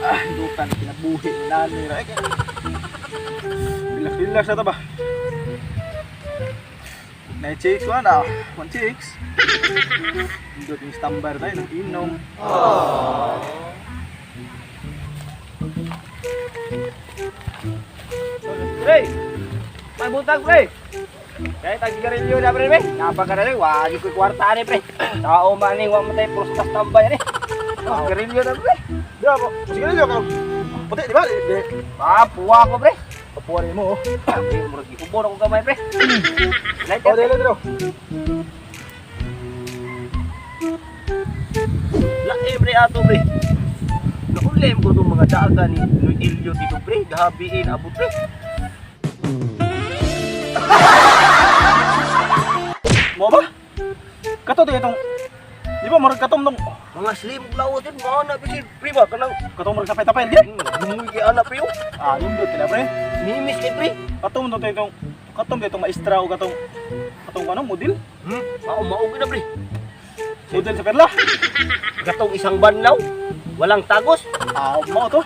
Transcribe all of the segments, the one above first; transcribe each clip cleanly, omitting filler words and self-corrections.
Ah, dutan kinabuhi ni nani ra. Relax, relax na ta ba? Night chicks wa na. One chicks. Indot yung standby tayo ng inom. Pre! May buntag, pre! Kaya tag-sigarilyo na, pre, pre. Napaka na wagi ko'y kwarta ni, pre. Tao man ni, wa matay prostas tambay ni. Oh, sigarilyo na, pre. Di ba po? Sige na ka. Puti, di ba? Di. Ah, puwa ko, pre. Papuwa rin mo, oh. Pre, murag gihubon ako gamay, pre. Light, Oh, pre. dili, dili. Laki, pre, ato, pre. Naulem ko itong mga daaga ni Noy Ilyo dito, pre. Gahabiin, abot, pre. Mo ba? Kato di itong. Di ba murag katong nung Mga slim lawas din, mga anak, pre. Pre ba, kanang katong murag tapay-tapay di? Lumuy kay anak, pre, oh. Ah, nindot kina, pre. Mimis kay, pre. Katong to itong katong itong maestra o katong katong ano model? Hmm? Mao, mao na, pre. Model sa perla. Gatong isang banlaw, walang tagos. Ah, mao to.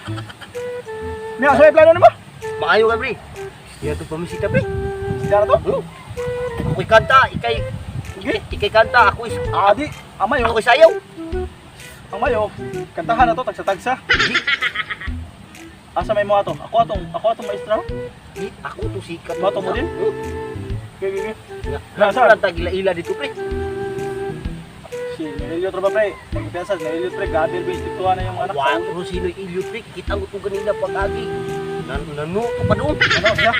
Niya, sa plano nimo? Maayo ka, pre. Iya to pamisita, pre. Sigara to? Ako'y kanta, ikay Sige. ikay kanta, ako'y Ah, di. Amayo, ako'y sayaw. amayo. Kantahan na to tagsa-tagsa. Asa may mo ato? Ako atong maestra. Di, ako to sikat. Bato mo din? Hmm. Okay, okay, okay. Nga, Nasaan? Nasaan tag ila dito, pre? Si Nelio ba, pre? Pagpiyansa, Nelio pre, gabi ba istiktuhan na yung anak Wa ko sino ilyo, pre. Kita ko to ganina pag-agi. Nan nanu to pa doon. Ano siya?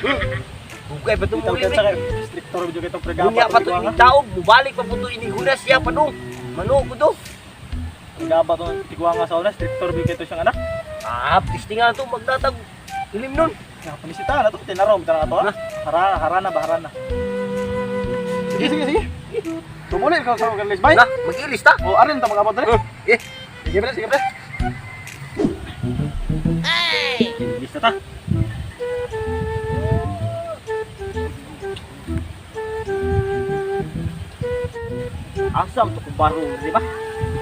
Dugay pa to Bitaw mo, ka pre. sa strictor video kitong pre Unya pa to ini taob, mubalik pa po to ini hunas siya pa doon. Mano ko do. Gaba to tigwanga sa una, strictor video kito siyang anak. Ah, pistingan to magdatag ilim nun. Ya, panisita na to, tinarom tara to. Ha? Harana, harana ba harana. Sige, sige, sige. Tumuli ka sa Carles bay. Na, mag-ilis ta. O arin ta magabot dali. Eh, Sige pre, sige pre. Hey! Lista ta. Asam to kung baro, di ba?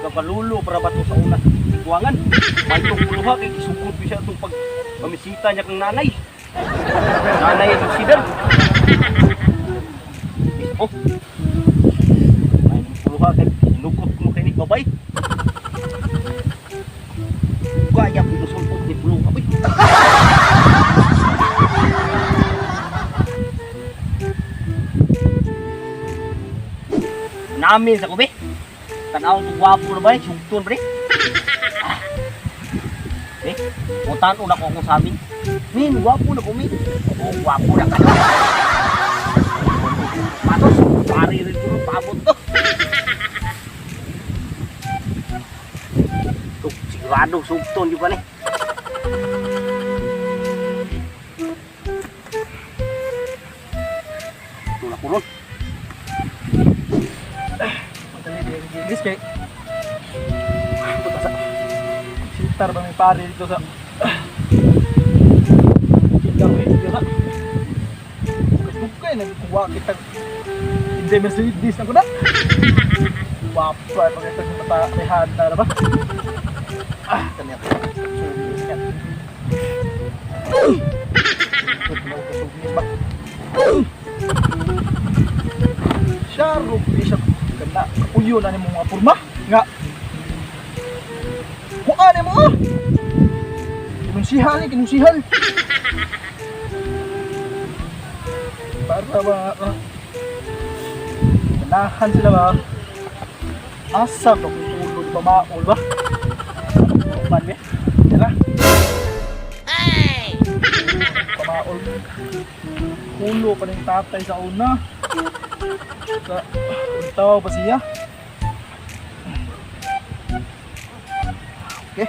Ikabalulo para ba to sa una sa tiguangan? May itong kuluha kay isugod ko siya itong pag pamisita niya kang nanay. Nanay ang sidan. Oh. May itong kuluha kay sinugod ko kay ni babay. Kaya ko musulpot ni puluha boy. Namin sa kubi. Tanaw to gwapo na ba eh, sugton pre. Ah. Eh, puntahan una ko akong sa amin. Min, gwapo na ko, min. Oo, gwapo na ka. Patos, pari rin ko ng paabot to. Ito, sigurado, sugton yun pa ni. Ito na kulon. Madali di ang gilis kay. Ito sa. Sintar ba may pare dito sa. Kita ko dito sa. Kasukay nagkuha kita. Hindi Mercedes na ko na. Wapa pag ito sa mata may handa na ba? Ah, kanya ko. Sugis ka. Sugis ba? Siya, rupi siya. Kana, kapuyo na ni mo mga purma. Nga. Kuha ni mo ah! Kinunsihan ni, kinunsihan. Para ba, ah. Ganahan sila ba? Asa ba kung ulo di ba maul ba? Pan be? Tara. Pamaol. Ulo pa ng tatay sa una. Sa tawa pa siya. Okay.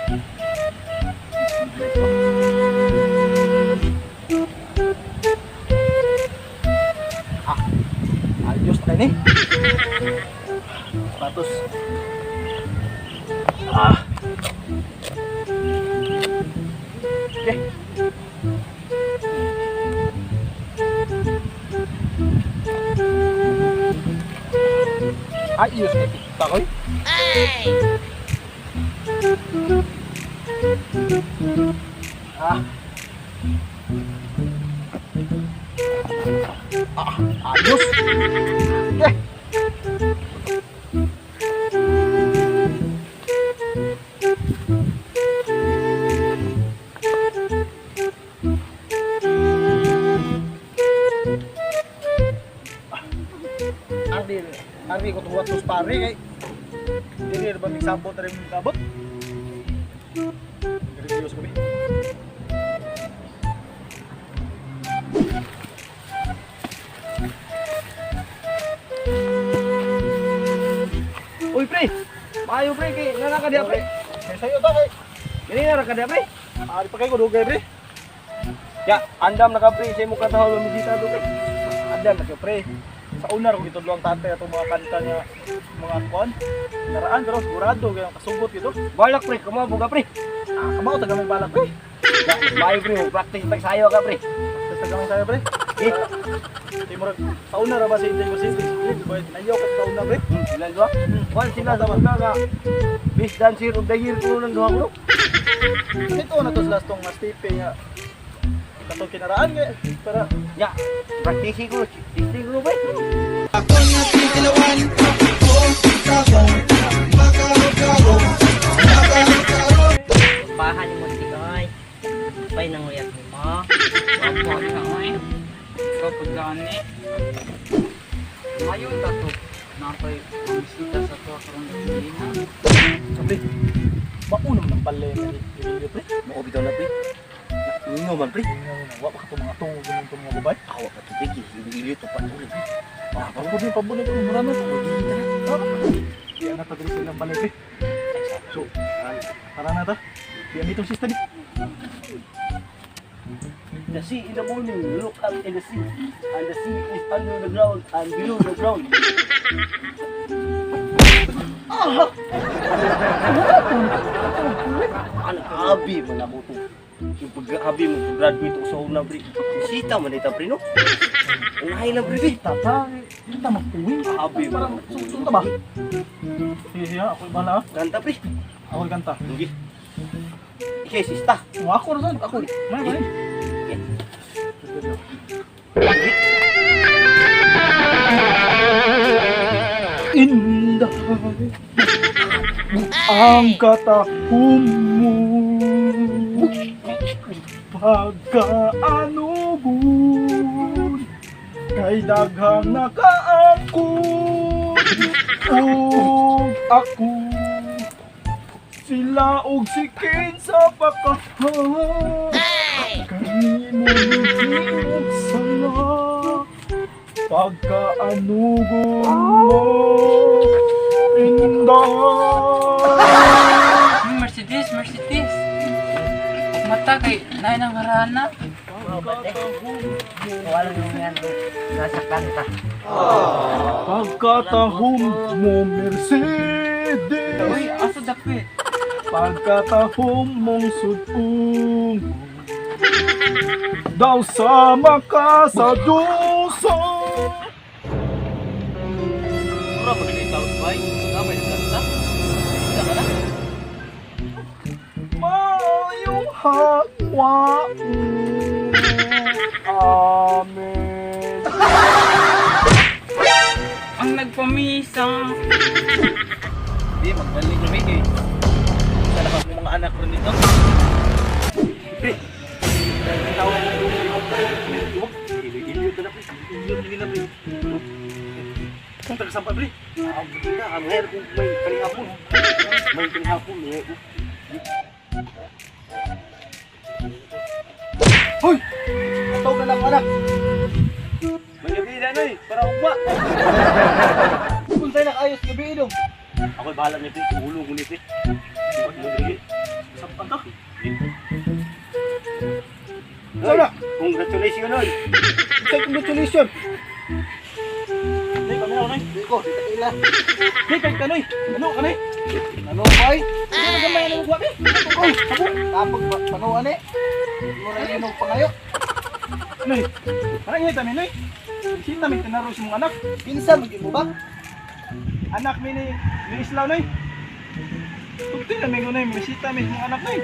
Ah, ayos na kayo ni. Sapatos. Ah. Okay. Ayos na kita koy. Ah. Ah, ayos. Eh. Ardi, ardi ko tuwa tos pare kay. Dili ra ba mig sabot ra imong kabot? Reviews ko bi. Uy, pre. Maayo pre kay nana ka diha pre. Kay sayo ta kay. Dili na ra ka diha pre. Ari pa kay ko dugay pre. Ya, andam na ka pre sa imong katahol misita do pre. Andam na kayo, pre. Sa una ra ko gitudlo ang tatay atong mga kanta niya mga kuan. Naraan pero sigurado kay ang kasugot gito. Balak pre, kamo buga pre. Ah, kamao taga may balak pre. Ya, maayo pre, mo practice tag sayo ka pre. Basta gamay sayo pre. Eh, Kay murag sa una ra ba sa Inday Mercedes? Di ba nayaw ka sa una pre? Ilan duha? Kuan sila sa mga nga best dancer of the year ko nang duha ko. Ito na to sa last tong mas tipe nga katong kinaraan kay para Ya, practice ko, testing ko pre. Bahan mo si Koy. Pay nang uyat mo. Opo, ka oy. Ikaw pagkani. Ngayon ta to. Napay bisita sa to karong gabi na. Sabi, maunam ng balay na ni Emilio, pre. Mao bitaw na pre. Ingo man pre. Wa pa ka itong mga tungog ng itong mga babae. Awa ka tubig eh. Ili to pa pre. Ah, pagod yung pabunod ko, mura na. Di na ta diri sa ilang balay, pre. So, Tara na ta. Di ang itong sister ni. the sea in the morning, look up in the sea, and the sea is under the ground and below the ground. Ano, abi man ako to. Yung pag-abi mo, pag-graduate ako sa una, pre. Bisita man ita, pre, no? Unahin lang, pre, pre. Tata, di ta magpuwi. Abi man Parang ako. sungsung ta ba? Sige, sige, ako bahala. Ah. Kanta, pre. Ako kanta. Hindi. Ikay, sista. Oh, ako ra sad, ako. May may. Inday ang katahum mo pagkaanugon kay daghang nakaangkon ug ako sila og sikin sa pakahan kanimo og sala pagkaanugon mo inday. Mercedes, Mercedes. Mata kay nay nang harana. Wala nang yan. Nasa kanta. Pagkatahom mo Mercedes. Uy, asa dapit? Pagkatahom mong sudong daw sama ka sa duso. Mura pa rin itaw, bay. Kamay na kanta. Bisita ka na. Mayong hagwa. Amen. Ang nagpamisa. Di, magbalik na may kay. Sa labas mo mga anak ron dito. Pre! Tawag mo. Ilo-ilo to na, pre. Ilo-ilo na, pre. Taga sampa pre. Ang na, ang hair kung may kalihapon. May kalihapon, eh. Hoy! Tawag na lang anak. May gabi na, noy. Para ugma. Unsay na kaayos gabi idong. Ako'y bahala ni pre. Ulong ko ni pre. Sampan ta. Noy, congratulations, noy. Say congratulations. Nay, kami na, nay. Di ko, di ta ila. Di kay kanoy. Ano kanoy? Ano boy? Di na gamay na mo bi. Oy, sabo. Tapos pano ani? Mura inog pa ngayo. Noy. Parang ngita mi noy. Sita mi tinaro sa mong anak. Kinsa man gyud mo ba? Anak mi ni Islaw noy. Tugti na may gunay, misita mi mong anak noy.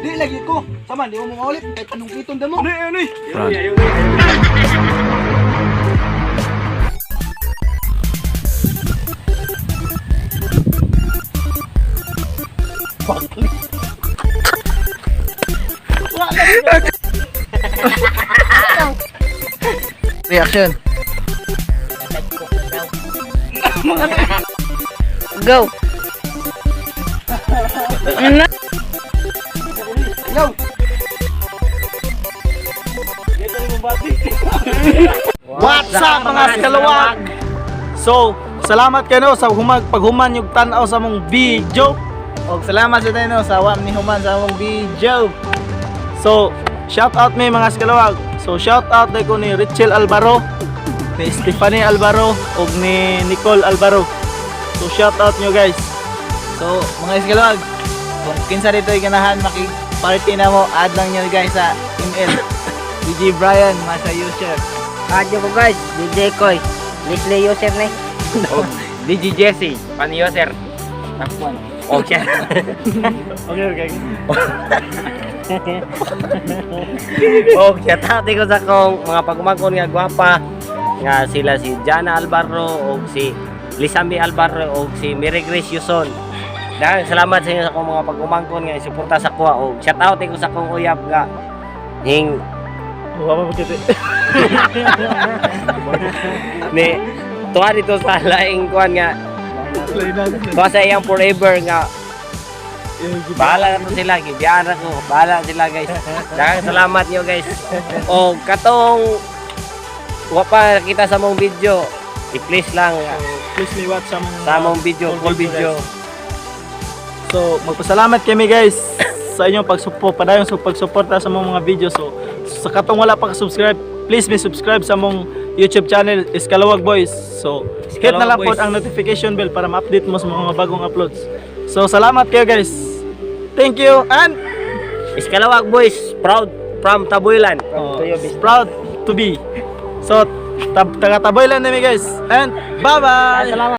Di lagi ko. Sama, di mo maulit. Kay panungkiton da mo. Noy, noy. Reaction. Go! Yo! What's up, mga skalawag? So, salamat kayo sa humag paghuman yung tan-aw sa mong video. Og salamat sa tayo sa wam ni Human sa among video. So, shout out mi mga skalawag. So, shout out ko ni Richel Alvaro, ni Stephanie Alvaro ug ni Nicole Alvaro. So, shout out nyo guys. So, mga iskalawag, kung kinsa dito ganahan maki-party na mo, add lang nyo guys sa email. DJ Brian, masa user. Adyo ko guys, DJ Koy. Leslie user na eh. DJ Jesse, pan user. Takpan. Okay. Okay. Og shout out ko sa akong mga pagumangkon nga gwapa nga sila si Jana Alvaro og si Lisami Alvaro og si Mary Grace Yuson. Daghang salamat sa inyo sa akong mga pagumangkon nga isuporta sa kuha og shout out ko sa akong uyab nga ning Wala pa kita. ni tuwa dito sa laing kuan nga tuwa sa iyang forever nga bahala na to sila, gibiyaan na ko, bahala na sila guys. Daghang salamat niyo guys. O katong wa pa nakita sa mong video, i-please lang Please me watch sa mong sa mong video, full video. So, magpasalamat kami guys sa inyong pagsupo, padayon sa pagsuporta sa mong mga video. So, sa katong wala pa ka-subscribe, please be subscribe sa mong YouTube channel Eskalawag Boys. So, hit na lang Eskalawag po Boys. ang notification bell para ma-update mo sa mga bagong uploads. So, salamat kayo guys. Thank you and Iskalawag Boys, proud from Tabuilan. proud to be. So, taga Taboylan namin guys. And bye-bye. Salamat.